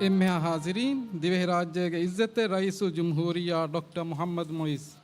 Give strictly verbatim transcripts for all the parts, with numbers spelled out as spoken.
އެންމެހާ ހާޒިރީން، ދިވެހިރާއްޖޭގެ އިއްޒަތްތެރި ރައީސުލްޖުމްހޫރިއްޔާ ޑޮކްޓަރ މުޙައްމަދު މުޢިއްޒު.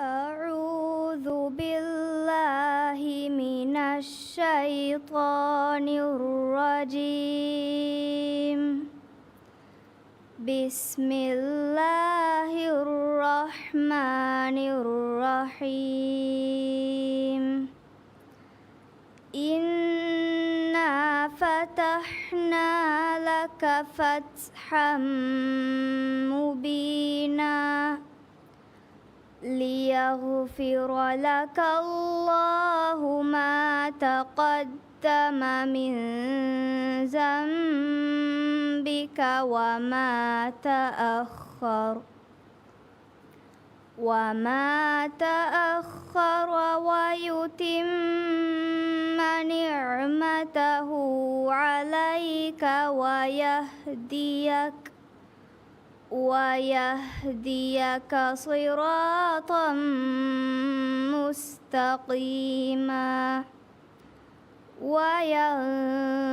أعوذ بالله من الشيطان الرجيم. بسم الله الرحمن الرحيم. إنا فتحنا لك فتحا مبينا. ليغفر لك الله ما تقدم من ذنبك وما تأخر، وما تأخر، ويتم نعمته عليك ويهديك ويهديك صراطا مستقيما.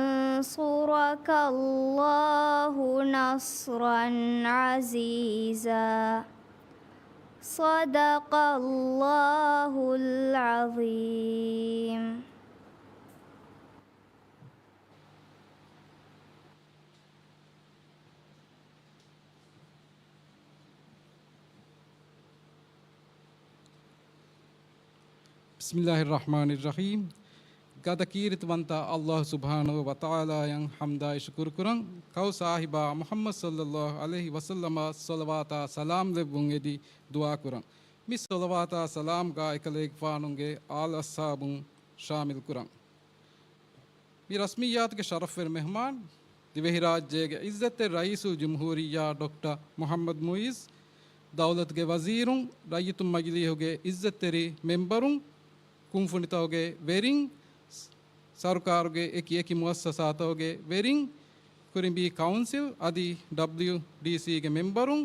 وينصرك الله نصرا عزيزا. صدق الله العظيم. بسم الله الرحمن الرحيم. ގަދަ ކީރިތިވަންތަ ﷲ ސުބްޙާނަހޫ ވަތަޢާލާއަށް ޙަމްދާއި ޝުކުރު ކުރަން، ކައު ސާހިބާ މުޙައްމަދު ޞައްލައްލާހު ޢަލައިހި ވަސައްލަމަށް ޞަލަވާތާ ސަލާމް ލެއްވުން އެދި ދުޢާ ކުރަން. މި ޞަލަވާތާ ސަލާމްގާ އެކަލޭގެފާނުގެ އާލް އަޞްޙާބުން ޝާމިލް ކުރަން. މި ރަސްމިއްޔާތުގެ ޝަރަފުވެރި މެހުމާން، ދިވެހިރާއްޖޭގެ އިއްޒަތްތެރި ރައީސުލްޖުމްހޫރިއްޔާ ޑޮކްޓަރ މުޙައްމަދު މުޢިއްޒު، ދައުލަތުގެ ވަޒީރުން، ރައްޔިތުން މަޖިލީހުގެ އިއްޒަތްތެރި މެމްބަރުން، ކުންފުނިތަކުގެ ވެރިން، ސަރުކާރުގެ އެކި އެކި މުއައްސަސާތަކުގެ ވެރިން، ކުރިނބީ ކައުންސިލް އަދި ޑަބްލިޔުޑީސީގެ މެމްބަރުން،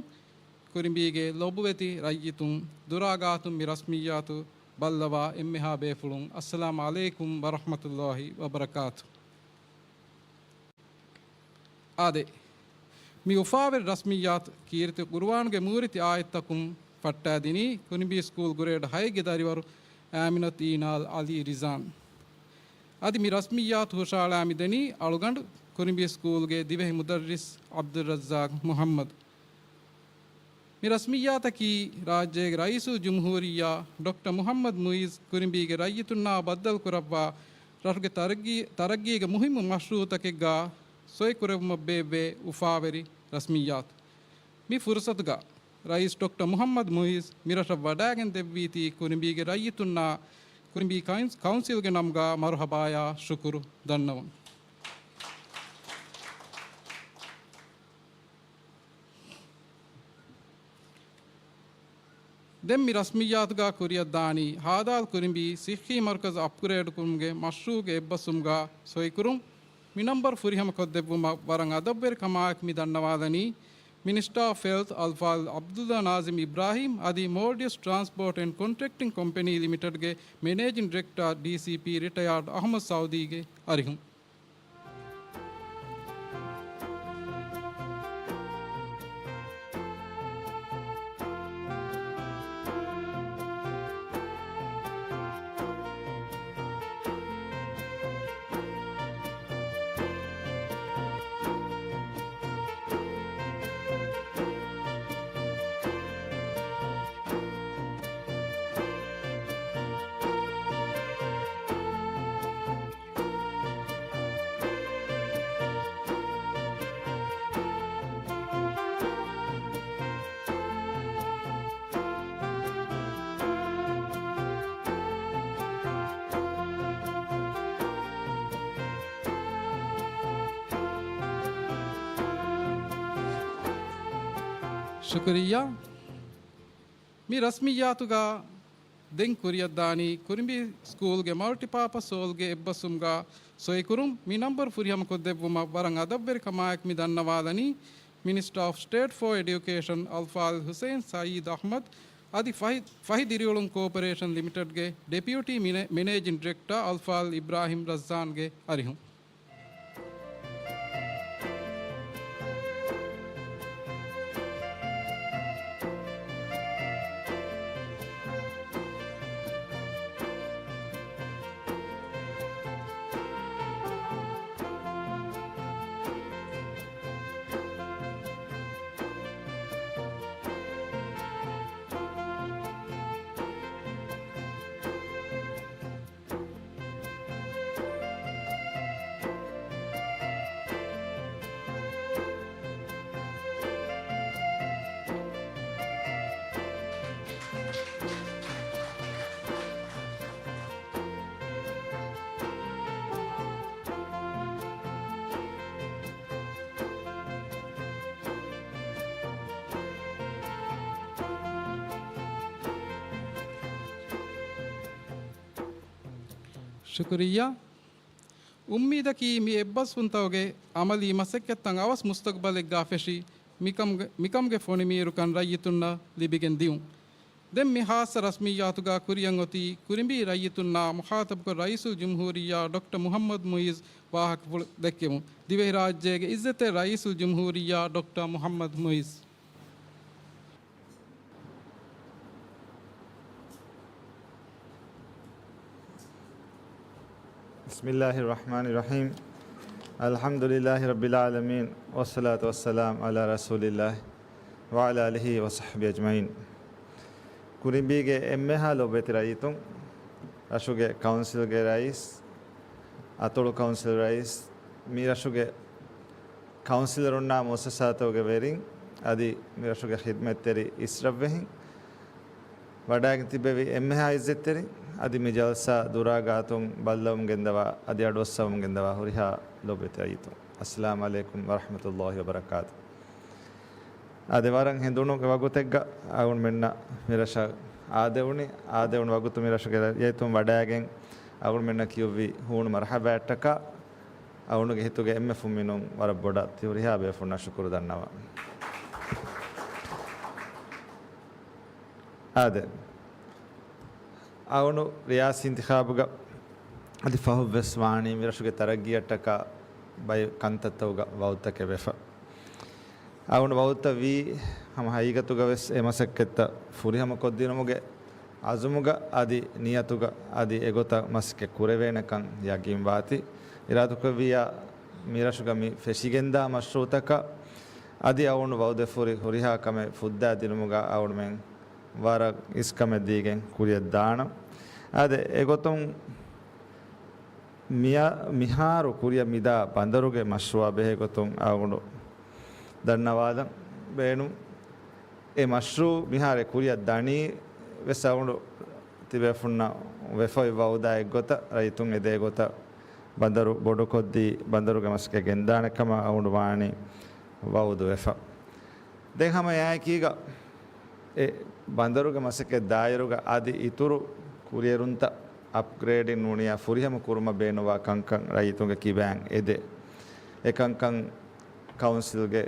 ކުރިނބީގެ ލޮބުވެތި ރައްޔިތުން، ދުރާގާތުން މި ރަސްމިއްޔާތު ބައްލަވާ އެންމެހާ ބޭފުޅުން، އައްސަލާމު ޢަލައިކުމް ވަރަޙްމަތުﷲި ވަބަރަކާތު. އާދެ، މި އުފާވެރި ރަސްމިއްޔާތު ކީރިތި ޤުރުއާނުގެ މޫރިތި އާޔަތްތަކުން ފައްޓާދިނީ ކުރިނބީ ސްކޫލް ގްރޭޑް ހައެއްގެ ދަރިވަރު އާމިނަތު އީނާލް ޢަލީ ރިޒާން. އަދި މި ރަސްމިއްޔާތު ހުށަހަޅާ މިދަނީ އަޅުގަނޑު ކުރިނބީ ސްކޫލްގެ ދިވެހި މުދައްރިސް ޢަބްދުއްރައްޒާޤް މުޙައްމަދު. މި ރަސްމިއްޔާތަކީ ރާއްޖޭގެ ރައީސުލްޖުމްހޫރިއްޔާ ޑޮކްޓަރ މުޙައްމަދު މުޢިއްޒު ކުރިނބީގެ ރައްޔިތުންނާ ބައްދަލުކުރައްވާ ރަށުގެ ތަރައްގީ، ތަރައްގީގެ މުހިއްމު މަޝްރޫޢުތަކެއްގާ ސޮއިކުރެއްވުމަށް ބޭއްވޭ އުފާވެރި ރަސްމިއްޔާތު. މި ފުރުޞަތުގަ ރައީސް ޑޮކްޓަރ މުޙައްމަދު މުޢިއްޒު މިރަށަށް ވަޑައިގެން ދެއްވީތީ ކުރިނބީގެ ރައްޔިތުންނާ ކުރިނބީ ކައުން-، ކައުންސިލްގެ ނަމުގާ މަރުޙަބާޔާ ޝުކުރު ދަންނަވަން. ދެން މި ރަސްމިއްޔާތުގާ ކުރިއަށް ދާނީ ހާދާލް ކުރިނބީ ޞިއްޙީ މަރުކަޒު އަޕްގްރޭޑް ކުރުމުގެ މަޝްރޫޢުގެ އެއްބަސްވުމުގާ ސޮއިކުރުން. މި ނަންބަރު ފުރިހަމަ ކޮށްދެއްވުމަށް ވަރަށް އަދަބުވެރިކަމާއެކު މި ދަންނަވާލަނީ މިނިސްޓާ އޮފް ހެލްތް އަލްފާޟިލް ޢަބްދުﷲ ނާޒިމް އިބްރާހީމް އަދި މޯލްޑިވްސް ޓްރާންސްޕޯޓް އެންޑް ކޮންޓްރެކްޓިން ކޮމްޕެނީ ލިމިޓެޑްގެ މެނޭޖިން ޑިރެކްޓާ ޑީސީޕީ ރިޓަޔާޑް އަޙްމަދު ސައުދީގެ އަރިހުން. ޝުކުރިއްޔާ. މި ރަސްމިއްޔާތުގަ ދެން ކުރިއަށްދާނީ ކުރިނބީ ސްކޫލްގެ މަލްޓިޕާޕަސް ހޯލްގެ އެއްބަސްވުމުގަ ސޮއިކުރުން. މި ނަންބަރު ފުރިހަމަކޮށްދެއްވުމަށް ވަރަށް އަދަށްވެރިކަމާއެކު މި ދަންނަވާލަނީ މިނިސްޓަރ އޮފް ސްޓޭޓް ފޯ އެޑިއުކޭޝަން އަލްފާޟިލް ހުސެއިން ސައީދު އަޙްމަދު އަދި ފަހި، ފަހި ދިރިއުޅުން ކޯޕަރޭޝަން ލިމިޓެޑްގެ ޑެޕިއުޓީ މިނެ-، މެނޭޖިން ޑިރެކްޓަރ އަލްފާޟިލް އިބްރާހިމް ރައްޒާންގެ އަރިހުން. ޝުކުރިއްޔާ. އުއްމީދަކީ މި އެއްބަސްވުންތަކުގެ އަމަލީ މަސައްކަތްތައް އަވަސް މުސްތަގުބަލެއްގާ ފެށި، މިކަމުގެ، މިކަމުގެ ފޮނިމީރުކަން ރައްޔިތުންނަށް ލިބިގެން ދިއުން. ދެން މި ހާއްސަ ރަސްމިއްޔާތުގާ ކުރިއަށް އޮތީ ކުރިނބީ ރައްޔިތުންނާ މުޚާތަބުކޮށް ރައީސުލް ޖުމްހޫރިއްޔާ ޑޮކްޓަރ މުޙައްމަދު މުޢިއްޒު ވާހަކަފުޅު ދެއްކެވުން. ދިވެހިރާއްޖޭގެ އިއްޒަތްތެރި ރައީސުލް ޖުމްހޫރިއްޔާ ޑޮކްޓަރ މުޙައްމަދު މުޢިއްޒު. بسم الله الرحمن الرحيم. الحمد لله رب العالمين، والصلاة والسلام على رسول الله وعلى آله وصحبه أجمعين. ކުރިނބީގެ އެންމެހާ ލޮބުވެތި ރައްޔިތުން، ރަށުގެ ކައުންސިލްގެ ރައީސް، އަތޮޅު ކައުންސިލް ރައީސް، މި ރަށުގެ ކައުންސިލަރުންނާ މުއައްސަސާތަކުގެ ވެރިން، އަދި މި ރަށުގެ ޚިދްމަތްތެރި އިސްރަށްވެހިން، ވަޑައިގެން ތިއްބެވި އެންމެހާ އިއްޒަތްތެރިން، އަދި މި ޖަލްސާ ދުރާ ގާތުން ބައްލަވަމުން ގެންދަވާ، އަދި އަޑުއައްސަވަމުން ގެންދަވާ ހުރިހާ ލޮބުވެތި ރައްޔިތުން، އައްސަލާމް ޢަލައިކުމް ވަރަޙްމަތުﷲ ވަބަރަކާތު. އާދެ، ވަރަށް ހެނދުނު ވަގުތެއްގަ އަޅުގަނޑުމެންނަށް މި ރަށަށް އާދެވުނީ، އާދެވުނު ވަގުތު މި ރަށުގެ ރައްޔިތުން ވަޑައިގެން އަޅުގަނޑުމެންނަށް ކިޔުއްވި ހޫނު މަރުޙަބާއަށްޓަކާ، އަޅުގަނޑުގެ ހިތުގެ އެންމެ ފުންމިނުން ވަރަށް ބޮޑަށް ތި ހުރިހާ ބޭފުޅުންނަށް ޝުކުރު ދަންނަވަން. އާދެ، އަޅުގަނޑު ރިޔާސީ އިންތިޚާބުގަ އަދި ފަހުން ވެސް ވާނީ މި ރަށުގެ ތަރައްގީއަށްޓަކާ ބައެއް ކަންތައްތަކުގަ ވައުދުތަކެއް ވެފަ. އަޅުގަނޑު ވައުދުތައް ވީ ހަމަ ހަގީގަތުގަ ވެސް އެ މަސައްކަތްތައް ފުރިހަމަކޮށްދިނުމުގެ އަޒުމުގަ އަދި ނިޔަތުގަ އަދި އެގޮތަށް މަސައްކަތް ކުރެވޭނެކަން ޔަގީންވާތީ. އިރާދަކުރެއްވިއްޔާ މިރަށުގަ މި ފެށިގެންދާ މަޝްރޫޢުތަކަށް އަދި އަޅުގަނޑު ވައުދެއްފުރި ހުރިހާ ކަމެއް ފުއްދާދިނުމުގަ އަޅުގަނޑުމެން ވަރަށް އިސްކަމެއް ދީގެން ކުރިއަށްދާނަން. އާދެ، އެގޮތުން މިއަ-، މިހާރު ކުރިއަށް މިދާ ބަނދަރުގެ މަޝްރޫޢާ ބެހޭގޮތުން އަޅުގަނޑު ދަންނަވާލަން ބޭނުން. އެ މަޝްރޫޢު މިހާރު ކުރިއަށް ދަނީ ވެސް އަޅުގަނޑު ތިބޭފުންނަށް ވެފައި ވައުދާ އެއްގޮތަށް، ރައްޔިތުން އެދޭ ގޮތަށް ބަނދަރު ބޮޑުކޮށްދީ، ބަނދަރުގެ މަސައްކަތް ގެންދާނެ ކަމަށް އަޅުގަނޑު ވާނީ ވައުދު ވެފަ. ދެން ހަމަ އެއާއެކީގަ އެ ބަނދަރުގެ މަސައްކަތް ދާއިރުގަ އަދި އިތުރު ކުރިއެރުންތައް އަޕްގްރޭޑިން ނޫނިއްޔާ ފުރިހަމަ ކުރުމަށް ބޭނުންވާ ކަންކަން ރައްޔިތުންގެ ކިބައިން އެދޭ. އެ ކަންކަން ކައުންސިލްގެ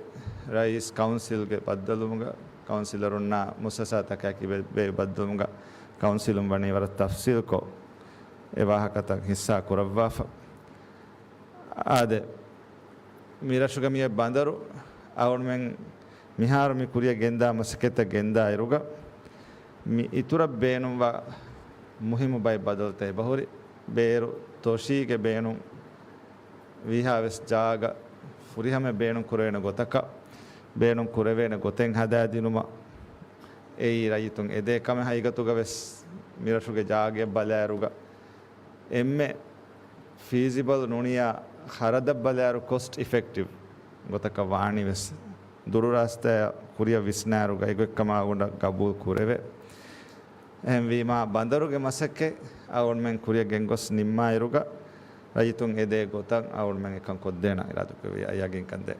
ރައީސް ކައުންސިލްގެ ބައްދަލުވުމުގަ، ކައުންސިލަރުންނާ މުއައްސަސާތަކާ ކިބައިން ބޭއްވި ބައްދަލުވުމުގަ ކައުންސިލުން ވަނީ ވަރަށް ތަފްސީލްކޮށް އެ ވާހަކަތައް ހިއްސާ ކުރައްވާފަ. އާދެ، މި ރަށުގަ މިއޮތް ބަނދަރު އަޅުގަނޑުމެން މިހާރު މި ކުރިއަށް ގެންދާ މަސައްކަތްތައް ގެންދާ އިރުގަ، މި އިތުރަށް ބޭނުންވާ މުހިއްމު ބައެއް ބަދަލުތައް އެބަހުރި. ބޭރު ތޮށީގެ ބޭނުން ވީހާވެސް ޖާގަ ފުރިހަމަ ބޭނުން ކުރެވޭނެ ގޮތަކަށް، ބޭނުން ކުރެވޭނެ ގޮތެއް ހަދާދިނުމަށް އެއީ ރައްޔިތުން އެދޭ ކަމެއް. ހަގީގަތުގަ ވެސް މިރަށުގެ ޖާގައަށް ބަލާއިރުގަ އެންމެ ފީޒިބަލް ނޫނިއްޔާ ޚަރަދަށް ބަލާއިރު ކޮސްޓް އިފެކްޓިވް ގޮތަކަށް ވާނީ ވެސް ދުރު ރާސްތާއަށް ކުރިއަށް ވިސްނާއިރުގަ އެގޮތްކަމާ އަޅުގަނޑަށް ގަބޫލު ކުރެވޭ. އެހެންވީމާ، ބަނދަރުގެ މަސައްކަތް އަޅުގަނޑުމެން ކުރިއަށް ގެންގޮސް ނިންމާއިރުގަ، ރައްޔިތުން އެދޭ ގޮތަށް އަޅުގަނޑުމެން އެކަން ކޮށްދޭނަން އިރާދަކުރެއްވިއްޔާ ޔަގީންކަން ދޭ.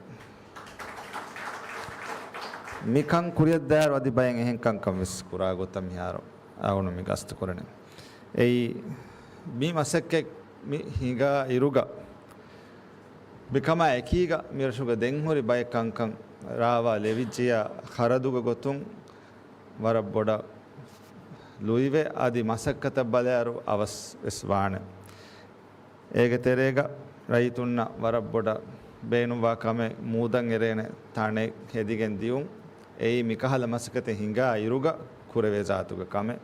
މިކަން ކުރިއަށްދާއިރު އަދި ބައެއް އެހެން ކަންކަން ވެސް ކުރާ ގޮތަށް މިހާރު އަޅުގަނޑު މި ގަސްތު ކުރަނީ. އެއީ މި މަސައްކަތް މި ހިނގާ އިރުގަ މިކަމާ އެކީގަ މިރަށުގަ ދެން ހުރި ބައެއް ކަންކަން ރާވާ ލެވިއްޖިޔާ ޚަރަދުގެ ގޮތުން ވަރަށް ބޮޑަށް ލުއިވެ، އަދި މަސައްކަތަށް ބަލާއިރު އަވަސް ވެސް ވާނެ. އޭގެ ތެރޭގަ ރައްޔިތުންނަށް ވަރަށް ބޮޑަށް ބޭނުންވާ ކަމެއް މޫދަށް އެރޭނެ ތަނެއް ހެދިގެން ދިޔުން. އެއީ މިކަހަލަ މަސައްކަތެއް ހިނގާ އިރުގަ ކުރެވޭ ޒާތުގެ ކަމެއް.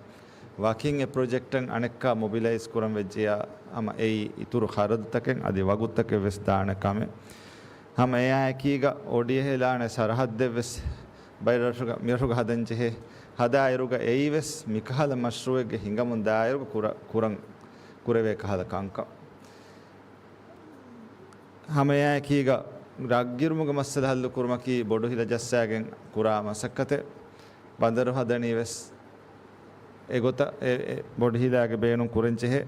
ވަކިން އެ ޕްރޮޖެކްޓަށް އަނެއްކާ މޮބިލައިޒް ކުރަން ވެއްޖިޔާ ހަމަ އެއީ އިތުރު ޚަރަދުތަކެއް އަދި ވަގުތުތަކެއް ވެސް ދާނެ ކަމެއް. ހަމަ އެއާއެކީގަ އޮޑިއެހިލާނެ ސަރަހައްދެއް ވެސް ބައެއް ރަށުގަ، މިރަށުގަ ހަދަންޖެހޭ. ހަދާއިރުގަ އެއީވެސް މިކަހަލަ މަޝްރޫއެއްގެ ހިނގަމުން ދާއިރުގަ ކުރަ-، ކުރަން، ކުރެވޭ ކަހަލަ ކަންކަން. ހަމައެއާއެކީގަ ރަށްގިރުމުގެ މައްސަލަ ހައްލު ކުރުމަކީ ބޮޑު ހިލަ ޖައްސާގެން ކުރާ މަސައްކަތެއް. ބަނދަރު ހަދަނީ ވެސް އެގޮތަށް އެ، އެ ބޮޑު ހިލާގެ ބޭނުން ކުރަން ޖެހޭ.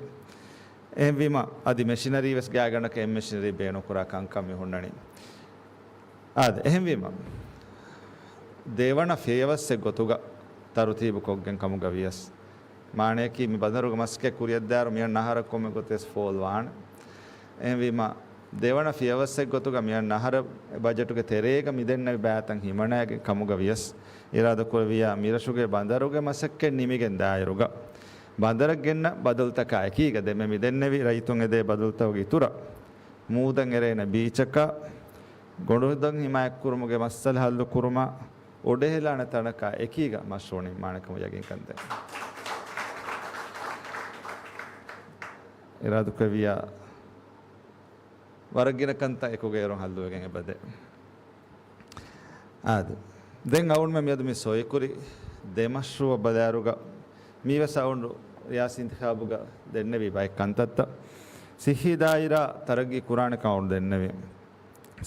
އެހެންވީމަ އަދި މެޝިނަރީ ވެސް ގާތްގަނޑަކަށް އެއް މެޝިނަރީ ބޭނުން ކުރާ ކަންކަން މި ހުންނަނީ. އާދެ، އެހެންވީމަ، ދެވަނަ ފިޔަވައްސެއް ގޮތުގަ ތަރުތީބު ކޮށްގެން ކަމުގަ ވިޔަސް، މާނަޔަކީ މި ބަނދަރުގެ މަސައްކަތް ކުރިއަށްދާއިރު މިއަންނަ އަހަރަށް ކޮންމެ ގޮތެއް ވެސް ފޯލް ވާނެ. އެހެންވީމަ، ދެވަނަ ފިޔަވައްސެއް ގޮތުގަ މިއަންނަ އަހަރަށް ބަޖެޓުގެ ތެރޭގަ މިދެންނެވި ބައިތައް ހިމަނައިގެން ކަމުގަ ވިޔަސް، އިރާދަކުރެއްވިޔާ މިރަށުގެ ބަނދަރުގެ މަސައްކަތް ނިމިގެން ދާއިރުގަ، ބަނދަރަށް ގެންނަ ބަދަލުތަކާ އެކީގަ ދެންމެ މިދެންނެވި ރައްޔިތުން އެދޭ ބަދަލުތަކުގެ އިތުރަށް، މޫދަށް އެރޭނެ ބީޗަކާ، ގޮނޑުދޮށް ހިމާޔަތްކުރުމުގެ މައްސަލަ ހައްލުކުރުމަށް އޮޑިއެހިލާނެ ތަނަކާ އެކީގަ މަޝްރޫއު ނިންމާނެ ކަމަށް ޔަގީންކަންދޭން. އިރާދަކުރެއްވިޔާ ވަރަށް ގިނަ ކަންތައް އެކުގައިރުން ހައްލުވެގެން އެބަދޭ. އާދެ. ދެން އަޅުގަނޑުމެން މިއަދު މި ސޮއިކުރި ދެ މަޝްރޫއަށް ބަލާއިރުގަ މީވެސް އަޅުގަނޑު ރިޔާސީ އިންތިޚާބުގަ ދެންނެވި ބައެއް ކަންތައްތައް. ސިއްހީ ދާއިރާ ތަރައްގީ ކުރާނެ ކަމަށް އަޅުގަނޑު ދެންނެވި.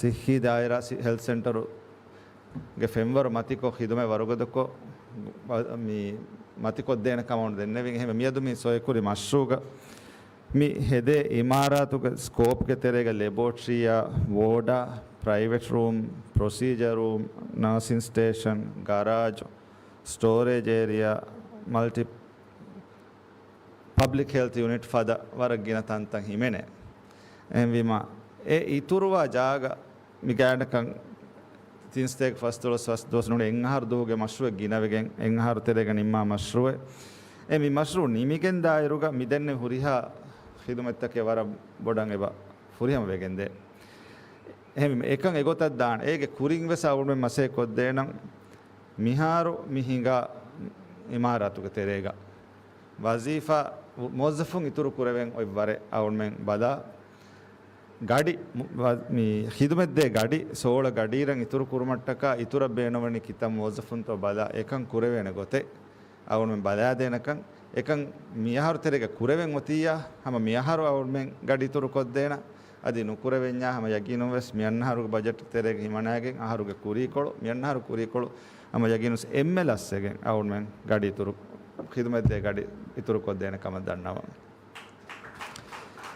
ސިއްހީ ދާއިރާ ސި-، ހެލްތް ސެންޓަރުގެ ފެންވަރު މަތިކޮށް، ޚިދުމަތް ވަރުގަދަކޮށް، މި މަތިކޮށްދޭނެ ކަމަށް އަޅުގަނޑު ދެންނެވި. އެހެންވެ، މިއަދު މި ސޮއިކުރި މަޝްރޫއުގަ މި ހެދޭ އިމާރާތުގެ ސްކޯޕްގެ ތެރޭގަ ލެބޯޓްރީއާ، ވޯޑާ، ޕްރައިވެޓް ރޫމް، ޕްރޮސީޖަރ ރޫމް، ނާސިން ސްޓޭޝަން، ގަރާޖު، ސްޓޯރޭޖް އޭރިއާ، މަލްޓި ޕަބްލިކް ހެލްތް ޔުނިޓް ފަދަ ވަރަށް ގިނަ ތަންތަން ހިމެނޭ. އެހެންވީމަ، އެ އިތުރުވާ ޖާގަ މި ގާތްގަނޑަކަށް ތިން ސަތޭކަ ފަސްދޮޅަސް ދުވަސް ދުވަސް ނޫނީ އެއް އަހަރު ދުވަހުގެ މަޝްރޫއެއް ގިނަވެގެން، އެއް އަހަރު ތެރޭގަ ނިންމާ މަޝްރޫއެއް. އެ މި މަޝްރޫއު ނިމިގެން ދާއިރުގަ މިދެންނެވި ހުރިހާ ޚިދުމަތްތަކެއް ވަރަށް ބޮޑަށް އެބަ ފުރިހަމަ ވެގެންދޭ. އެހެންވީމަ އެކަން އެގޮތަށް ދާން. އޭގެ ކުރިން ވެސް އަޅުގަނޑުމެން މަސައްކަތް ކޮށްދޭނަން. މިހާރު މި ހިނގާ އިމާރާތުގެ ތެރޭގަ ވަޒީފާ މުވައްޒަފުން އިތުރު ކުރެވެން އޮތް ވަރެއް އަޅުގަނޑުމެން ބަލާ، ގަޑި، މު-، ވަ-، މި ޚިދުމަތްދޭ ގަޑި، ސޯޅަ ގަޑިއިރަށް އިތުރު ކުރުމަށްޓަކާ އިތުރަށް ބޭނުންވަނީ ކިތައް މުވައްޒަފުންތޯ ބަލާ، އެކަން ކުރެވޭނެ ގޮތެއް އަޅުގަނޑުމެން ބަލާދޭނެކަން. އެކަން މިއަހަރު ތެރޭގަ ކުރެވެން އޮތިއްޔާ، ހަމަ މިއަހަރު އަޅުގަނޑުމެން ގަޑި އިތުރު ކޮށްދޭނަން. އަދި ނުކުރެވެންޏާ ހަމަ ޔަގީނުން ވެސް މިއަންނަ އަހަރުގެ ބަޖެޓް ތެރޭގަ ހިމަނައިގެން އަހަރުގެ ކުރީކޮޅު، މިއަންނަ އަހަރު ކުރީކޮޅު ހަމަ ޔަގީނުން ވެސް އެންމެ ލަސްވެގެން އަޅުގަނޑުމެން ގަޑި އިތުރު، ޚިދުމަތްދޭ ގަޑި އިތުރު ކޮށްދޭނެ ކަމަށް ދަންނަވަން.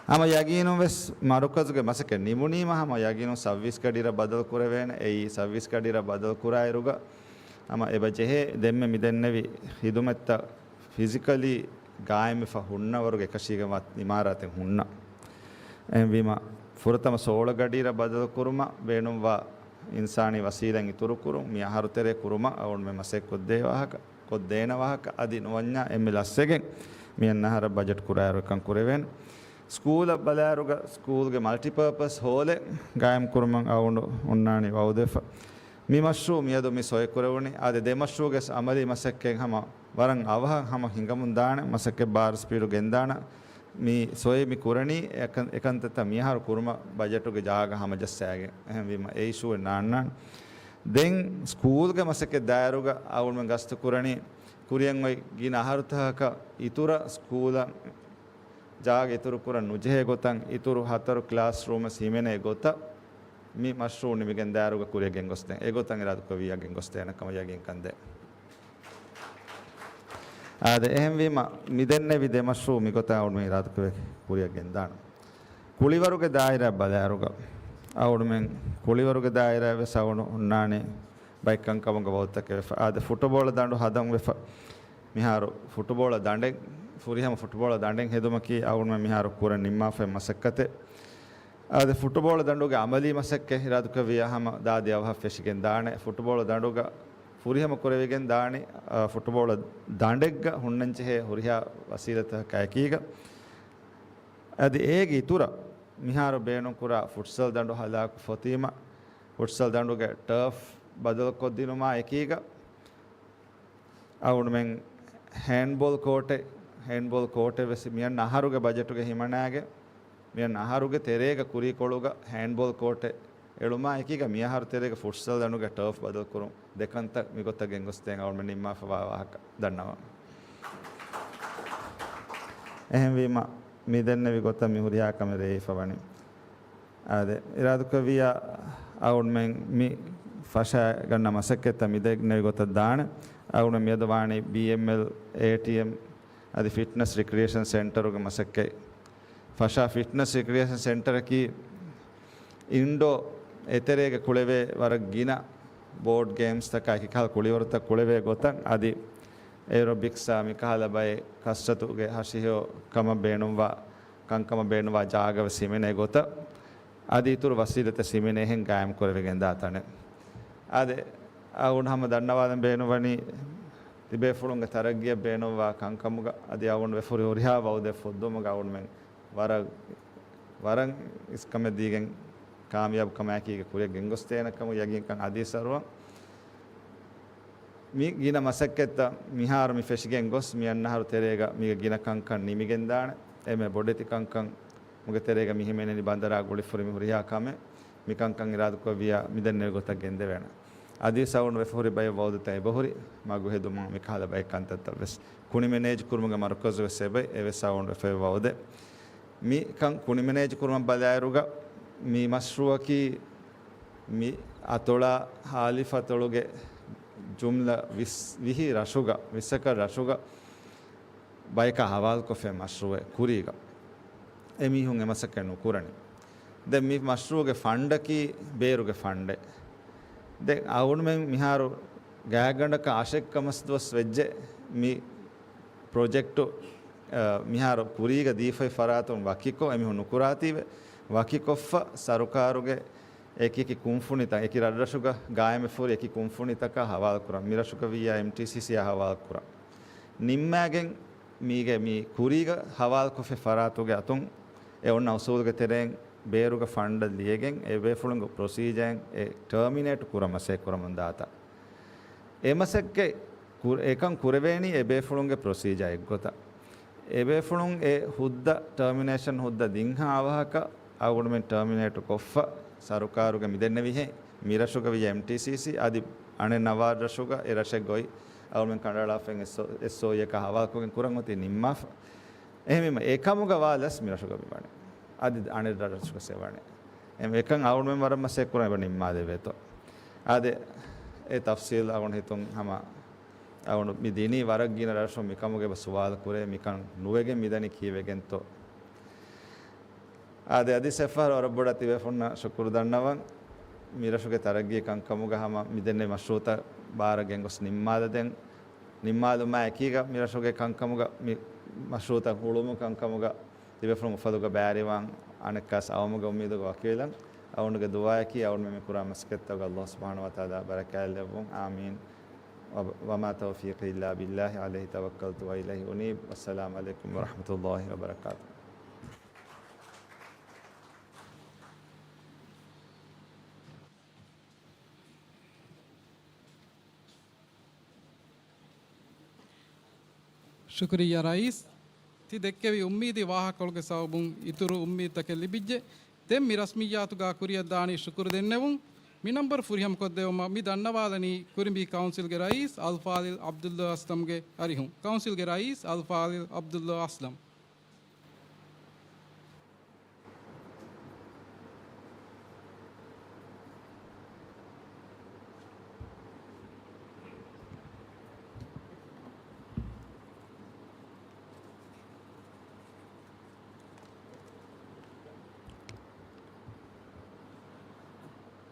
ހަމަ ޔަގީނުން ވެސް މަރުކަޒުގެ މަސައްކަތް ނިމުނީމަ، ހަމަ ޔަގީނުން ސައުވީސް ގަޑިއިރަށް ބަދަލު ކުރެވޭނެ. އެއީ ސައުވީސް ގަޑިއިރަށް ބަދަލު ކުރާއިރުގަ ހަމަ އެބަ ޖެހޭ ދެންމެ މިދެންނެވި ޚިދުމަތްތައް ފިޒިކަލީ ގާއިމްވެފަ ހުންނަވަރުގެ އެކަށީގެންވާ އިމާރާތެއް ހުންނަ. އެހެންވީމަ، ފުރަތަމަ ސޯޅަ ގަޑިއިރަށް ބަދަލުކުރުމަށް ބޭނުންވާ އިންސާނީ ވަސީލަތް އިތުރުކުރުން، މި އަހަރު ތެރޭ ކުރުމަށް އަޅުގަނޑުމެން މަސައްކަތް ކޮށްދޭ ވާހަކަ، ކޮށްދޭނެ ވާހަކަ އަދި ނުވަންޏާ އެންމެ ލަސްވެގެން މިއަންނަ އަހަރަށް ބަޖެޓް ކުރާއިރު އެކަން ކުރެވޭނެ. ސްކޫލަށް ބަލާއިރުގަ ސްކޫލްގެ މަލްޓިޕާޕަސް ހޯލެއް ގާއިމް ކުރުމަށް އަޅުގަނޑު ހުންނާނީ ވައުދުވެފަ. މި މަޝްރޫއު މިއަދު މި ސޮއި ކުރެވުނީ. އާދެ، ދެ މަޝްރޫއުގެ ވެސް އަމަލީ މަސައްކަތް ހަމަ ވަރަށް އަވަހަށް ހަމަ ހިނގަމުން ދާނެ. މަސައްކަތް ބާރަށް ސްޕީޑު ގެންދާނެ. މި ސޮއި މި ކުރަނީ އެކަން، އެކަންތައްތައް މިއަހަރު ކުރުމަށް ބަޖެޓުގެ ޖާގަ ހަމަޖައްސާގެން. އެހެންވީމަ އެ އިޝޫއެއް ނާންނާނެ. ދެން ސްކޫލްގެ މަސައްކަތް ދާއިރުގަ އަޅުގަނޑުމެން ގަސްތު ކުރަނީ ކުރިއަށް އޮތް ގިނަ އަހަރުތަކަކަށް އިތުރަށް ސްކޫލަށް ޖާގަ އިތުރު ކުރަން ނުޖެހޭ ގޮތަށް އިތުރު ހަތަރު ކްލާސްރޫމް ވެސް ހިމެނޭ ގޮތަށް މި މަޝްރޫއު ނިމިގެން ދާއިރުގަ ކުރިއަށް ގެންގޮސްދޭން. އެގޮތަށް އިރާދަކުރެއްވިއްޔާ ގެންގޮސްދޭނެ ކަމަށް ޔަގީންކަންދޭން. އާދެ، އެހެންވީމަ، މިދެންނެވި ދެ މަޝްރޫއު މިގޮތަށް އަޅުގަނޑުމެން އިރާދަކުރެ ކުރިއަށް ގެންދާނަން. ކުޅިވަރުގެ ދާއިރާ ބަލާއިރުގަ، އަޅުގަނޑުމެން ކުޅިވަރުގެ ދާއިރާ ވެސް އަޅުގަނޑު ހުންނާނީ ބައެއް ކަންކަމުގަ ވައުދުތަކެއް ވެފަ. އާދެ، ފުޓުބޯޅަ ދަނޑު ހަދަން ވެފަ. މިހާރު ފުޓުބޯޅަ ދަނޑެއް، ފުރިހަމަ ފުޓުބޯޅަ ދަނޑެއް ހެދުމަކީ އަޅުގަނޑުމެން މިހާރު ކުރަން ނިންމާފައި މަސައްކަތެއް. އާދެ، ފުޓުބޯޅަ ދަނޑުގެ އަމަލީ މަސައްކަތް އިރާދުކުރެއްވިޔާ ހަމަ ދާދި އަވަހަށް ފެށިގެން ދާނެ. ފުޓުބޯޅަ ދަނޑުގަ ފުރިހަމަ ކުރެވިގެން ދާނީ، އާ، ފުޓުބޯޅަ ދަނޑެއްގަ ހުންނަންޖެހޭ ހުރިހާ ވަސީލަތަކާ އެކީގަ. އަދި އޭގެ އިތުރަށް މިހާރު ބޭނުންކުރާ ފުޓްސަލް ދަނޑު ހަލާކު ފޮތީމަ، ފުޓްސަލް ދަނޑުގެ ޓާފް ބަދަލުކޮށްދިނުމާ އެކީގަ، އަޅުގަނޑުމެން ހޭންޑްބޯލް ކޯޓެއް، ހޭންޑްބޯލް ކޯޓެއް ވެސް މިއަންނަ އަހަރުގެ ބަޖެޓުގެ ހިމަނާގެ، މިއަންނަ އަހަރުގެ ތެރޭގަ ކުރީކޮޅުގަ ހޭންޑްބޯލް ކޯޓެއް އެޅުމާ އެކީގަ، މިއަހަރު ތެރޭގަ ފުޓްސަލް ދަނޑުގެ ޓާފް ބަދަލުކުރުން ދެކަންތައް މިގޮތަށް ގެންގޮސްދޭން އަޅުގަނޑުމެން ނިންމާފަވާ ވާހަކަ ދަންނަވަން. އެހެންވީމަ، މި ދެންނެވި ގޮތަށް މި ހުރިހާ ކަމެއް ރޭވިފަ ވަނީ. އާދެ، އިރާދުކުރެއްވިއްޔާ އަޅުގަނޑުމެން މި ފަށާގަންނަ މަސައްކަތްތައް މި ދެންނެވި ގޮތަށް ދާނެ. އަޅުގަނޑު މިއަދު ވާނީ ބީއެމްއެލް، އޭޓީއެމް، އަދި ފިޓްނަސް ރިކްރިއޭޝަން ސެންޓަރުގެ މަސައްކަތް. ފަށާ ފިޓްނަސް ރިކްރިއޭޝަން ސެންޓަރަކީ އިންޑޯ އެތެރޭގަ ކުޅެވޭ ވަރަށް ގިނަ ބޯޑް ގޭމްސްތަކާ އެކިކަހަލަ ކުޅިވަރުތައް ކުޅެވޭ ގޮތަށް، އަދި އޭރޮބިކްސްއާ މިކަހަލަ ބައެއް ކަސްރަތުގެ ހަށިހެޔޮ ކަމަށް ބޭނުންވާ ކަންކަމަށް ބޭނުންވާ ޖާގަ ވެސް ހިމެނޭ ގޮތަށް، އަދި އިތުރު ވަސީލަތެއް ހިމެނޭހެން ގާއިމް ކުރެވިގެން ދާ ތަނެއް. އާދެ، އަޅުގަނޑު ހަމަ ދަންނަވާލަން ބޭނުންވަނީ، ތިބޭފުޅުންގެ ތަރައްގީއަށް ބޭނުންވާ ކަންކަމުގަ އަދި އަޅުގަނޑު ވެފަ ހުރި ހުރިހާ ވައުދެއް ފުއްދުމުގަ އަޅުގަނޑުމެން ވަރަށް، ވަރަށް އިސްކަމެއް ދީގެން ކާމިޔާބު ކަމާއެކީގަ ކުރިއަށް ގެންގޮސްދޭނެ ކަމަށް ޔަގީންކަން އަދިވެސް އަރުވަން. މި ގިނަ މަސައްކަތްތައް މިހާރު މި ފެށިގެން ގޮސް، މި އަންނަހަރު ތެރޭގަ މީގެ ގިނަ ކަންކަން ނިމިގެންދާނެ. އެންމެ ބޮޑެތި ކަންކަން މުގެ ތެރޭގަ މި ހިމެނެނީ ބަނދަރާ ގުޅިފުރި މި ހުރިހާ ކަމެއް. މި ކަންކަން އިރާދަކުރެއްވިޔާ މި ދެންނެވި ގޮތަށް ގެންދެވޭނެ. އަދިވެސް އަޅުގަނޑު ވެފަ ހުރި ބައެއް ވައުދުތައް އެބަހުރި މަގު ހެދުމުން މި ކަހަލަ ބައެއް ކަންތައްތައް ވެސް ކުނި މެނޭޖް ކުރުމުގެ މަރުކަޒު ވެސް އެބައި އެވެސް އަޅުގަނޑު ވެފަ ވައުދެއް. މިކަން ކުނި މެނޭޖް ކުރުމަށް ބަލާއިރުގަ މި މަޝްރޫއަކީ މި އަތޮޅާ ހާލިފް އަތޮޅުގެ ޖުމްލަ ވިސް، ވިހި ރަށުގަ، ވިސް އެކަރ ރަށުގަ ބަޔަކާ ހަވާލުކޮށްފައި މަޝްރޫއެއް ކުރީގަ އެމީހުން އެ މަސައްކަތް ނުކުރަނީ. ދެން މި މަޝްރޫއުގެ ފަންޑަކީ ބޭރުގެ ފަންޑެއް. ދެން އަޅުގަނޑުމެން މިހާރު ގާތްގަނޑަކަށް އަށެއްކަ މަސް ދުވަސް ވެއްޖެ މި ޕްރޮޖެކްޓު، އަ، މިހާރު ކުރީގަ ދީފައި ފަރާތުން ވަކިކޮށް، އެމީހުން ނުކުރާތީވެ ވަކިކޮށްފަ ސަރުކާރުގެ އެކި އެކި ކުންފުނިތައް، އެކި ރަށްރަށުގަ ގާއިމްވެފަ ހުރި އެކި ކުންފުނިތަކާ ހަވާލުކުރަން، މިރަށުގަ ވިއްޔާ އެމްޓީސީސީއާ ހަވާލުކުރަން. ނިންމާގެން މީގެ މި ކުރީގަ ހަވާލުކޮށްފި ފަރާތުގެ އަތުން އެ އޮންނަ އުސޫލުގެ ތެރެއިން ބޭރުގެ ފަންޑަށް ލިޔެގެން އެ ބޭފުޅުންގެ ޕްރޮސީޖައިން އެ ޓާމިނޭޓް ކުރަން މަސައްކަތް ކުރަމުން ދާތާ. އެ މަސައްކަތް ކުރ-، އެކަން ކުރެވޭނީ އެ ބޭފުޅުންގެ ޕްރޮސީޖާ އެއްގޮތަށް. އެ ބޭފުޅުން އެ ހުއްދަ ޓާމިނޭޝަން ހުއްދަ ދިންހާ އަވަހަކަށް އަޅުގަނޑުމެން ޓާމިނޭޓް ކޮށްފަ ސަރުކާރުގެ މިދެންނެވިހެން މިރަށުގަ ވިއްޔާ އެމްޓީސީސީ އަދި އަނެއް ނަވާރަށުގަ އެ ރަށެއްގަ އޮތް އަޅުގަނޑުމެން ކަނޑައަޅާފައި އެސްއޯ، އެސްއޯއީއަކާ ހަވާލުކޮށްގެން ކުރަން އޮތީ ނިންމާފަ. އެހެންވީމަ އެކަމުގަ ވާލަސް މިރަށުގަ މިވާނެ. އަދި އަނެއް ރަށްރަށުގަސް ވާނެ. އެ-، އެކަން އަޅުގަނޑުމެން ވަރަށް މަސައްކަތް ކުރަން އެބަ ނިންމާލެވޭތޯ. އާދެ، އެ ތަފްސީލް އަޅުގަނޑު ހިތުން ހަމަ އަޅުގަނޑު މި ދިނީ ވަރަށް ގިނަ ރަށްރަށުން މިކަމުގަ އެބަ ސުވާލު ކުރޭ، މިކަން ނުވެގެން މިދަނީ ކީއްވެގެންތޯ. އާދެ، އަދިސް އެއްފަހަރު ވަރަށް ބޮޑަށް ތިބޭފުޅުންނަށް ޝުކުރު ދަންނަވަން. މިރަށުގެ ތަރައްގީ ކަންކަމުގަ ހަމަ މިދެންނެވި މަޝްރޫއުތައް ބާރަށް ގެންގޮސް ނިންމާލަދޭން. ނިންމާލުމާ އެކީގަ މިރަށުގެ ކަންކަމުގަ މި މަޝްރޫއުތައް ހުޅުވުމު ކަންކަމުގަ ތިބޭފުޅުން އުފަލުގަ ބައިވެރިވާން އަނެއްކާސް އައުމުގެ އުއްމީދުގަ ވަކިވެލަން. އަޅުގަނޑުގެ ދުޢާއަކީ އަޅުގަނޑުމެން މި ކުރާ މަސައްކަތްތަކުގަ ﷲ ސުބްޙާނަހޫ ވަތަޢާލާ ބަރަކާތްލެއްވުން. އާމީން. ވަ-، وما توفيقي إلا بالله عليه توكلت وإليه أنيب. والسلام عليكم ورحمة الله وبركاته. ޝުކުރިއްޔާ ރައީސް. ތި ދެއްކެވި އުއްމީދީ ވާހަކަކޮޅުގެ ސަބަބުން އިތުރު އުއްމީދުތަކެއް ލިބިއްޖެ. ދެން މި ރަސްމިއްޔާތުގަ ކުރިއަށްދާނީ ޝުކުރު ދެންނެވުން. މި ނަންބަރު ފުރިހަމަކޮށްދެއްވުމަށް މި ދަންނަވާލަނީ ކުރިނބީ ކައުންސިލްގެ ރައީސް އަލްފާޟިލް ޢަބްދުﷲ އަސްލަމްގެ އަރިހުން. ކައުންސިލްގެ ރައީސް އަލްފާޟިލް ޢަބްދުﷲ އަސްލަމް.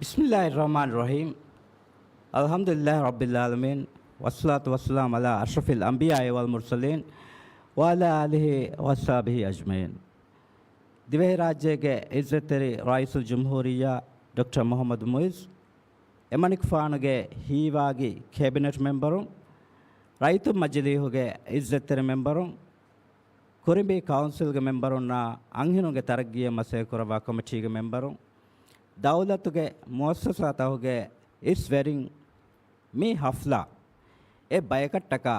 بسم الله الرحمن الرحيم. الحمد لله رب العالمين، والصلاة والسلام على أشرف الأنبياء والمرسلين، وعلى آله وأصحابه أجمعين. ދިވެހިރާއްޖޭގެ އިއްޒަތްތެރި ރައީސުލްޖުމްހޫރިއްޔާ ޑޮކްޓަރ މުޙައްމަދު މުޢިއްޒު، އެމަނިކުފާނުގެ ހީވާގި ކޭބިނެޓް މެމްބަރުން، ރައްޔިތުން މަޖިލީހުގެ އިއްޒަތްތެރި މެމްބަރުން، ކުރިނބީ ކައުންސިލްގެ މެމްބަރުންނާ އަންހެނުންގެ ތަރައްގީއަށް މަސައްކަތް ކުރައްވާ ކޮމިޓީގެ މެމްބަރުން، ދައުލަތުގެ މުއައްސަސާތަކުގެ އިސް ވެރިން، މި ޙަފްލާ އެއް ބަޔަކަށްޓަކާ